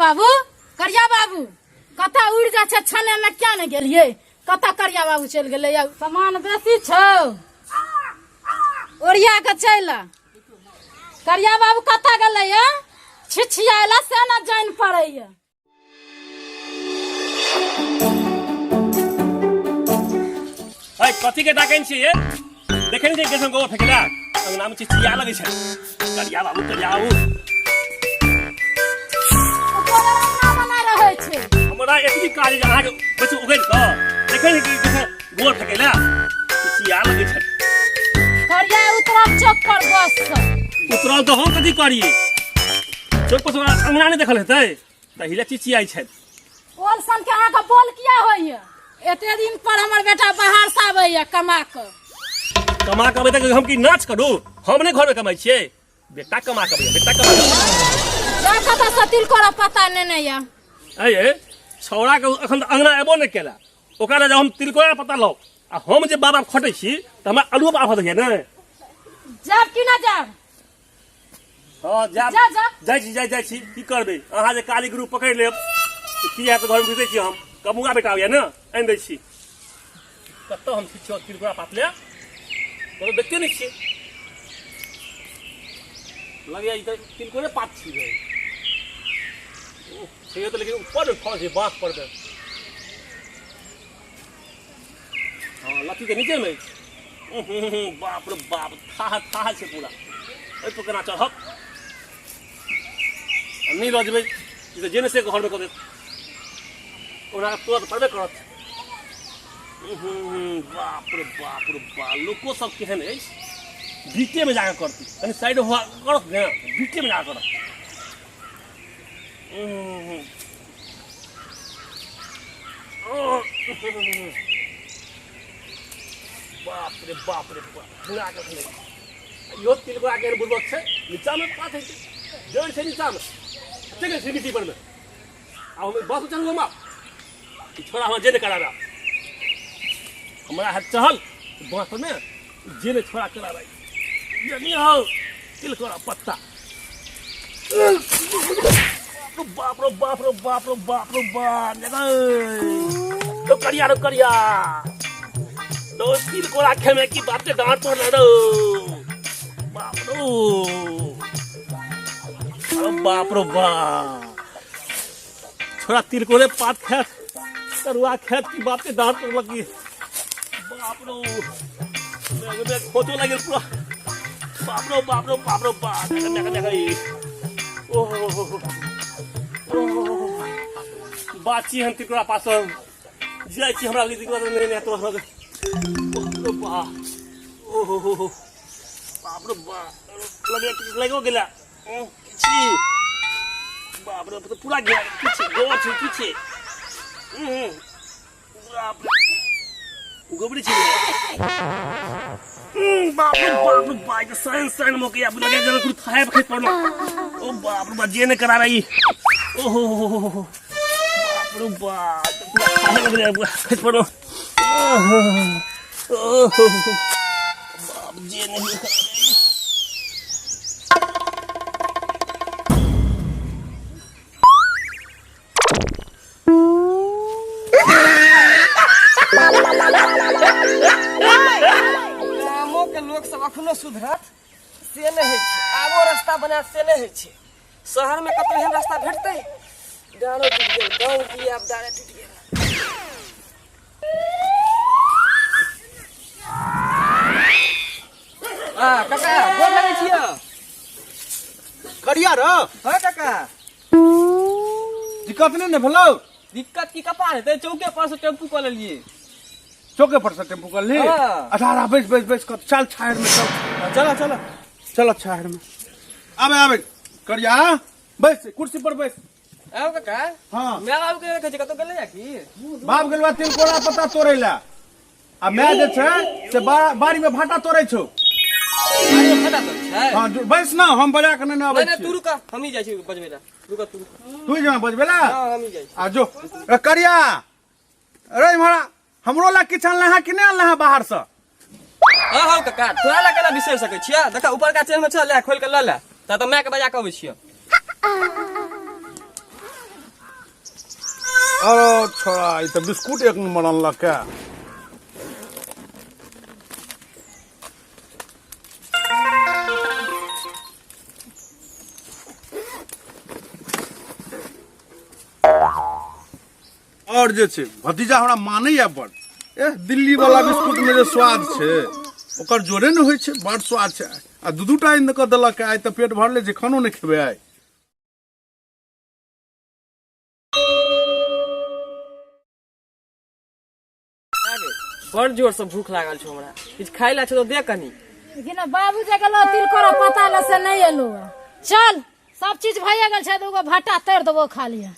बाबू, करिया बाबू कतऽ उड़ि जाइ छै? छने में क्या ने गेलियै, कतऽ करिया बाबू चलि गेलै? सामान बेसी छौ, ओरिया के चलि आ। करिया बाबू कतऽ गेलै? छिछियाला से ने जानि पड़ैया। अरे कथी के डाकन छियै ये? देखै नहि छियै कैसन गोबर फेकेला अंगना में? चिचिया लगै छै, करिया बाबू, करिया बाबू। तोरा अंगना बना रहै छै। हमरा एतबी काज जे अहाँके बेसी उगैल कऽ देखै नहि कि कैसन गोबर फेकेला, चिचिया लगै छै। करिया उतरल चौक पर बस से। उतरल तऽ हम कथी करियै? चौक पर से ओकरा अंगना नहि देखल हेतै तऽ हिले चिचियाइ छथि। बोल सन के अहाँके बोल किया होइया? एते दिन पर हमर बेटा बाहर से आबैया कमा कऽ। कमा कऽ अबै तक हम की नाच करू? हम नहि घरमे कमाइ छियै? बेटा कमा कऽ अबैया, बेटा कमा कऽ अबैया। जा कतऽ से तिलकोरा पता नेने या। अरे ये छौड़ा के अखन तऽ अंगना एबो नहि केला, ओकरा लए हम तिलकोरा पता लाउ आ हम जे बाबा खटै छी तऽ हमरा आलुओ पर आफत होइया ने। जाब कि ना जाब? हँ, जाब। जा, जा। जाइ छी, जाइ जाइ छी। की करबै? अहाँ जे काली गुरु पकड़ि लेब तऽ की हैत? घरमे घुसै छी हम, कमुआ बेटा आबैया ने, आनि दै छी। कतऽ हम छी तिलकोरा पात ले कतऽ देखते नहि छियै। लगैया ई तऽ तिलकोरे पात छियै। ओ छैहे तऽ, लेकिन ऊपर फल छै बाँस पर मे। हँ, लत्ती के नीचे मे अछि। बाप रे बाप, थाह थाह छै पूरा। एहि पर केना चढ़ब? आ नहि लऽ जेबै ई तऽ जे ने से घरमे कऽ देत। ओना तुरंत पड़बे करत। बाप रे बाप रे बाप, लोको सब केहन अछि। बीचेमे जाकऽ करतै, कनि साइड हुआ करत ने, बीचेमे जाकऽ करत। बाप रे बाप रे बाप, घिना कऽ रखने। इहो तिलकोरा के बुड़बक छै, नीचामे पात होइ छै, जड़ि छै नीचामे, ठीक छै मिट्टी पर मे। आ हम बस चलू, हम ई छोड़ा हमरा जे नहि कराबे। हमरा हाथ चहल बाँस पर मे, जे नहि छोड़ा कराबे। जनी हो तिलकोरा पत्ता। बाप रो बाप रो बाप रो बाप रो बाप, रो करिया, रो करिया, रो तिलकोरा खेमे की बाप के दांत तोड़ रो। बाप रो, अरे बाप रो बाप, छोड़ा तिलकोरे पात खायत, तरुआ खायत की बाप के दांत तोड़ लगी। बाप रो, खोचो लागि पूरा। बाप रो बाप रो बाप रो बाप, देख देख देख। ओ ओ बाची हम तिलकोरा पास जाइ छी, हमरा तिलकोरा नहि नहि तो हमरा। बाप रो बाप, ओ हो हो हो, बाप रो बाप, लगे लगो गेला छी। बाप रे, पूरा गया पीछे गोबर छै पीछे। बाप रे, गोबरी छै। बाप रे बाप रे बाप, साइन साइन मौके आब लगे जेना कुछ खाए खै पड़लो। ओ बाप रे बाप, जे ने कराबे ई। ओ हो हो हो हो, बाप रे बाप, पूरा खाए लगले, खै पड़लो। ओ हो, बाप, जे नहीं कराबे ई। गामो के लोक सब अखनो सुधरत से नहि होइ छै, आबो रास्ता बनायत से नहि होइ छै। शहर में कतौ एहन रास्ता भेटतै? डाँड़ो टूटि गेल, गाँव की आब डाँड़े टूटि गेल। आ काका, गोर लगै छियै। करिया र। हाँ काका। दिक्कत नहि ने भेलौ? दिक्कत की कपार हेतै, चौके पर से टेम्पू कऽ लेलियै। चौके पर से टेम्पू कर ली? हाँ। अच्छा, आ बैस बैस बैस, कत चल छाहरि में, चल। चल चल चल छाहरि में। आबे आबे करिया, बैस कुर्सी पर बैस। आउ काका। हाँ। माय बाबू के देखै छी, कतौ गेलै या की? बाप गेल बा तिलकोरा पत्ता तोड़ै ला आ माय जे छै से बाड़ी में भाटा तोड़ै छौ। बाड़ी में भाटा तोड़ै छै? हाँ, बैस ना, हम बजा के नहि आबै नहि नहि, तू छियै। रुक, हमही जाइ छी बजबै ला। रुक तू, रुक। तू जेना बजबै ला? हाँ, हमही जाइ छी। आ जो। ए, करिया अरे, इम्हर हमरो ला किछु अनले हँ कि नहि अनले हँ बाहर से? हाँ हाँ काका, तोरा ला केना बिसरि सकै छियै? देख, ऊपरका चेन में छल, ले खोलि के लऽ ले। तऽ माय के बजा के अबै छियै। अरे छोड़ा ई तऽ बिस्कुट एक नंबर अनलक है। और जे छै भतीजा हमरा मानैया बड़। ए दिल्ली वाला बिस्कुट में जे स्वाद छै ओकर जोरे नहि होइ छै, बड़ स्वाद छै। आ दू दूटा आनि कऽ देलक, आइ तऽ पेट भरले छै, खानो नहि खेबै आइ। बड़ जोर से भूख लागल छौ हमरा, किछु खाइ ला छौ तऽ दे कनी। लेकिन बाबू जे गेलो तिलकोरा पता ले से नहि एलो। चल सब चीज भइए गेल छै, दूगो भाटा तोड़ि देबो खा लिअ।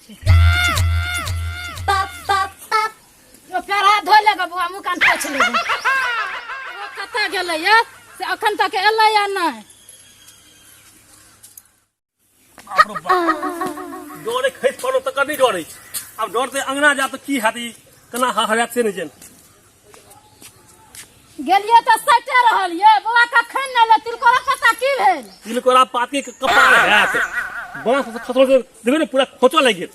पैर हाथ धो लेगा बौआ, मुँह कान पोछ लेगा। ओ कतऽ गेलै ये से अखन तक एलै या नहि? डरे खसि पड़ल तकर नहि डर अछि। आब डरते अंगना जायब तऽ की हैत, ई केना हहरायत से नहि जानि। गेलियै तऽ सटे रहल ये बौआ, कखन नहि एलै? तिलकोरा पत्ता की भेल? तिलकोरा पात के कपार हैत, बाँस से खसलो देखबै ने पूरा खोचऽ लागि गेल।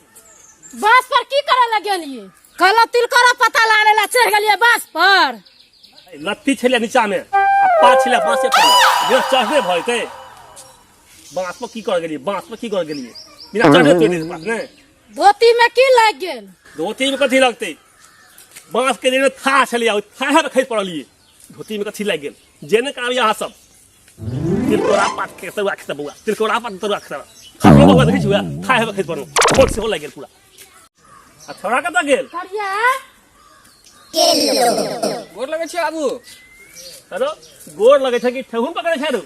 बाँस पर की करे लए गेलियै? कहलहुँ तिलकोरा पत्ता लाने ला, चढ़ि गेलियै बाँस पर। लत्ती छलै नीचा में आ पात छलै बाँसे पर, बिना चढ़ने भऽ जेतै। बाँस पर की कर गेलियै? बाँस पर की कर गेलियै? बिना चढ़ने तोड़ि देतै पात ने। धोती में की लागि गेल? धोती में कथी लगतै? बाँस के देने था छलियै, ओहि थाहे पर खसि पड़लियै। धोती में कथी लागि गेल? जेने काल अहाँ सब तिलकोरा पात के तरुआ खेता बौआ, तिलकोरा पात तरुआ खेता खसलो बौआ, देखै छी वएह थाहे पर खसि पड़लहुँ, खोट सेहो लागि गेल पूरा। आ छौड़ा कतऽ गेल? करिया गोर लगै छी बाबू। हेलो, गोर लगै छै कि ठेहुन पकड़ै छै? रो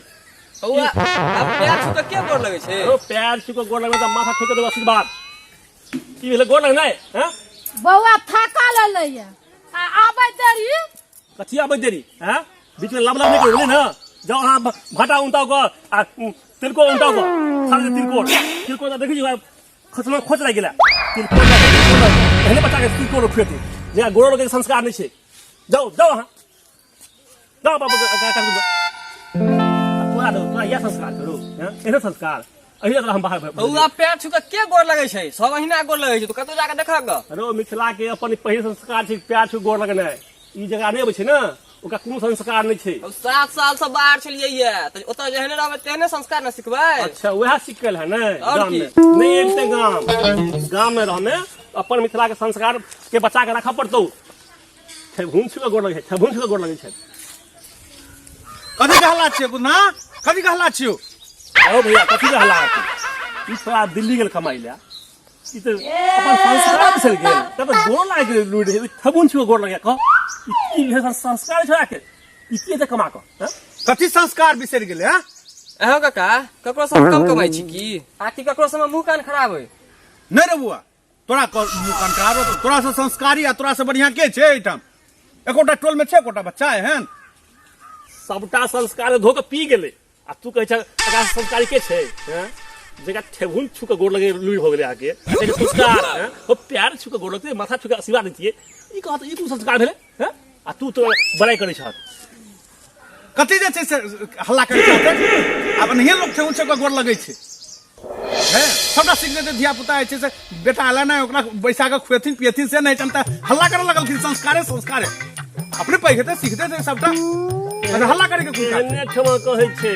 बौआ, आब पैर छू के के गोर लगै छै? रो पैर छू के गोर लगबै तऽ माथा ठोक देबै आशीर्वाद। की भेलै गोर लगनाइ? हैं बौआ थाका लेलैया आ आबै देरी। कथी आबै देरी? हैं बीच में लब लब नहि करू, बुझलियै ने? जाउ अहाँ भाटा उनटाउ कऽ आ तिलकोर उनटाउ कऽ खाली। तिलकोर तिलकोर तऽ देखै छी खसलो खोच लागि गेलै। तिलकोर एहने बच्चा के तिलकोर खुएतै जेकरा गोरो लगै के संस्कार नहि छै। जाउ जाउ अहाँ जाउ बाबू। तोरा दौ, तोरा इएह संस्कार करू? हैं एहने संस्कार एहि तोरा हम बाहर बौआ, पैर छू के के गोर लगै छै? सब अहिना गोर लगै छै, तू कतौ जाके देखह ग। रो मिथिला के अपन पहिल संस्कार छै पैर छू गोर लगनाइ। ई जगह नहि अबै छै ने, ओकरा कोनो संस्कार नहि छै। हम 7 साल से बाहर छलियै ये, तऽ ओतऽ जेहने रहबै तेहने संस्कार ने सिखबै। अच्छा वएह सिखल है ने? और गाम की? में नहि अबिते, गाम गाम में रहमे अपन मिथिला के संस्कार के बचा के राखऽ पड़तौ। ठेहुन छुके गोर लगै छै, ठेहुन छुके गोर लगै छै। कथी के हल्ला छियै बुधना? कथी के हल्ला छियौ? आओ भैया, कथी के हल्ला हेतै? ई छोड़ा दिल्ली गेल कमाइ लए, ई तऽ अपन संस्कार बिसरि गेल। तब तऽ गोर लागि गेल लुड़ि रहै, ठेहुन छुके गोर लगै कह। ई की भेल संस्कार छोड़ा के? ई की हेतै कमा कऽ? हँ? कथी संस्कार बिसरि गेलै? हँ अहो काका, ककरो से हम कम कमाइ छी की? आ कि ककरो से हमर मुँह कान खराब होइ? नहि रे बौआ, तोरा मुँह कान खराब रहतौ? तोरा से संस्कारी आ तोरा से बढ़िया के छै एहिठाम? एकोटा टोल में छै एकोटा बच्चा एहन? सबटा संस्कार धो कऽ पी गेलै आ तू कहै छह एकरा से संस्कारी के छै? हैं जकरा ठेहुन छू कऽ गोर लगे लुरि भऽ गेलै अहाँके, एकर संस्कार? हैं ओ प्यार छू कऽ गोर लगतै, माथा छू कऽ आशीर्वाद दैतियै, ई कहत ई कोन संस्कार भेलै? हैं आ तू तो बड़ाइ करै छह। कथी जे छै से हल्ला करै छै? आब नहिये लोक ठेहुन छू कऽ गोर लगै छै। हे सबटा सीख जेतै धिया पुता जे छै से। बेटा एला नहि, ओकरा बैसा कऽ खुएथिन पिएथिन से नहि छनि तऽ हल्ला करऽ लगलखिन। संस्कारे संस्कारे अपने पैघ हेतै, सीख जेतै सबटा। अच्छा हल्ला करे के कोन काज? एहने ठमा कहै छै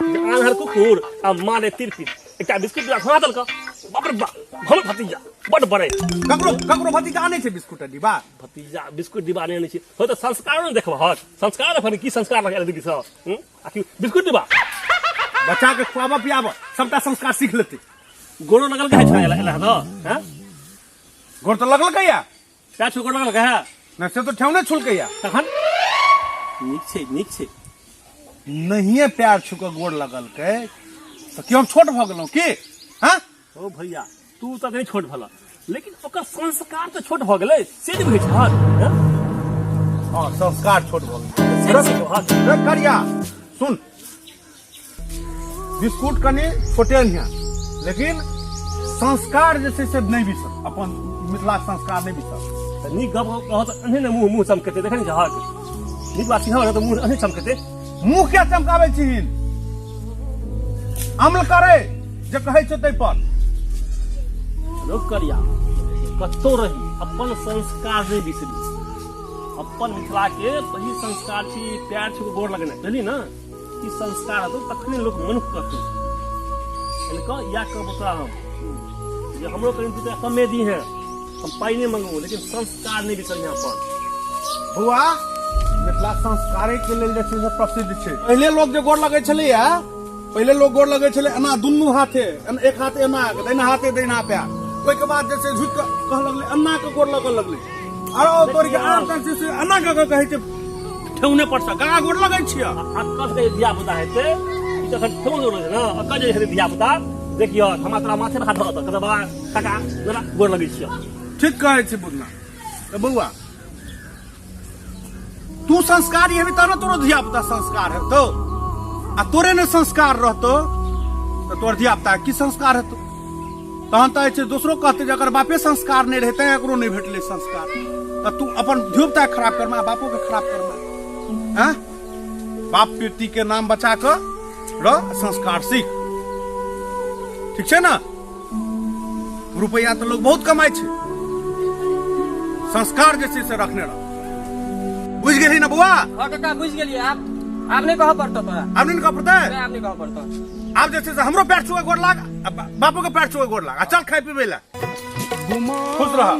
जे आन्हर कुकुर आ मारे तिरपित। एकटा बिस्कुट दिया खुआ देलक, बाप रे बाप, हमर भतीजा बड बड़े। ककरो ककरो भतीजा आनै छै बिस्कुट डिब्बा? भतीजा बिस्कुट डिब्बा नहि आनै छै हो तऽ संस्कारो ने देखबहक, संस्कार देखबह की संस्कार लगल दीदी सब। आ की बिस्कुट डिब्बा? बच्चा के खुआबऽ पियाबऽ, सबटा संस्कार सीख लेतै। गोरो लगल कहे छै एला एला तऽ हैं गोर तऽ लगलकै या पैर छू गोर लगल कहे नहि, से तऽ ठेहुने छुलकै या। तखन नीक छै, नीक छै। नहिये प्यार छू कऽ गोर लगलकै तऽ की हम छोट भऽ गेलहुँ की? हँ ओ भैया, तू तऽ नहि छोट भला, लेकिन ओकर संस्कार तऽ छोट भऽ गेलै से नहि बुझै छहक? हँ हँ, संस्कार छोट भऽ गेलै से नहि सिखबहक। रे करिया सुन, बिस्कुट कनि छोटे अनिहा, लेकिन संस्कार जे छै से नहि बिसर, अपन मिथिलाक संस्कार नहि बिसर। तऽ नीक गप कहत एहने ने मुँह मुँह चमकेतै, देखै नहि छहक? नीक बात सिखाबऽ तऽ मुँह एहने चमकेतै। मुँह किया चमकाबै छिहीन? अमल करे जे कहै छौ ताहि पर। रोक करिया, कतौ रही अपन संस्कार नहि बिसरी। अपन मिथिला के पहिल संस्कार छी पैर छू के गोर लगनाइ, बुझली ने? ई संस्कार हेतौ तखने लोक मनुख कहतौ। इनका इएह कहबो तोरा हम जे हमरो कनि 2 टाका कमे दी हैं, हम पाइ नहि मंगबो, लेकिन संस्कार नहि बिसरिहें अपन। बौआ, मिथिला संस्कारे के लेल जे छै से प्रसिद्ध छै। पहिले लोक जे गोर लगै छलैया, पहिले लोक गोर लगै छलै एना दुनू हाथे, एक हाथ एना, दहिना हाथे दहिना पैर, ओहिके बाद जे छै झुकि कऽ कहऽ लगलै, एना कऽ गोर लगऽ लगलै। आरो तोरी के आब जे छै से एना कऽ कऽ कहै छै ठेहुने पर से गगा गोर लगै छियै। अक्कल के धिया पुता हेतै, ई तऽ एखन ठेहुन गोर लगै छै ने, अक्कल जे हेतै धिया पुता, देखियौ हमरा तोरा माथे पर हाथ धऽ देतौ, कहतौ बाबा काका दादा गोर लगै छियौ। ठीक कहै छै बुधना। तऽ बौआ तू संस्कारी हेबी तब ने तोरो धिया पुता संस्कार हेतौ, आ तोरे ने संस्कार रहतौ तऽ तोहर धिया पुता की संस्कार हेतौ? तहन तऽ छै दोसरो कहतै जे अगर बापे संस्कार नहि रहै तैं एकरो नहि भेटलै संस्कार। तऽ तू अपन धियो पुता के खराब करना, बापो के खराब करना। हैं, बाप बेटी के नाम बचा कऽ रह, संस्कार सीख, ठीक छै ने? रुपैआ तऽ लोग बहुत कमाइ छै, संस्कार जे छै से रखने रह। बुझि गेलही ने बौआ? हँ काका, बुझि गेलियै। आब आब नहि कहऽ पड़तौ तोरा। आब नहि ने कहऽ पड़तै? नहि, आब नहि कहऽ पड़तौ। आब जे छै से हमरो पैर छुए गोर लाग, आ बापो के पैर छुए गोर लाग, आ चल खाय पीबै लए। खुश रह।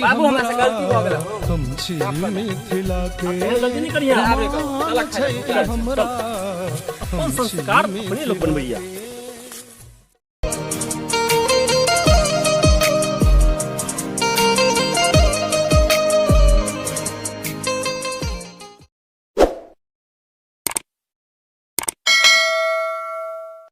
बाबू, हमरा से गलती भऽ गेल। हम छी मिथिला के एहन गलती नहि करिहे। आब नहि कहब, चल खाय लए। अपन संस्कार अपने लोक बनबैया।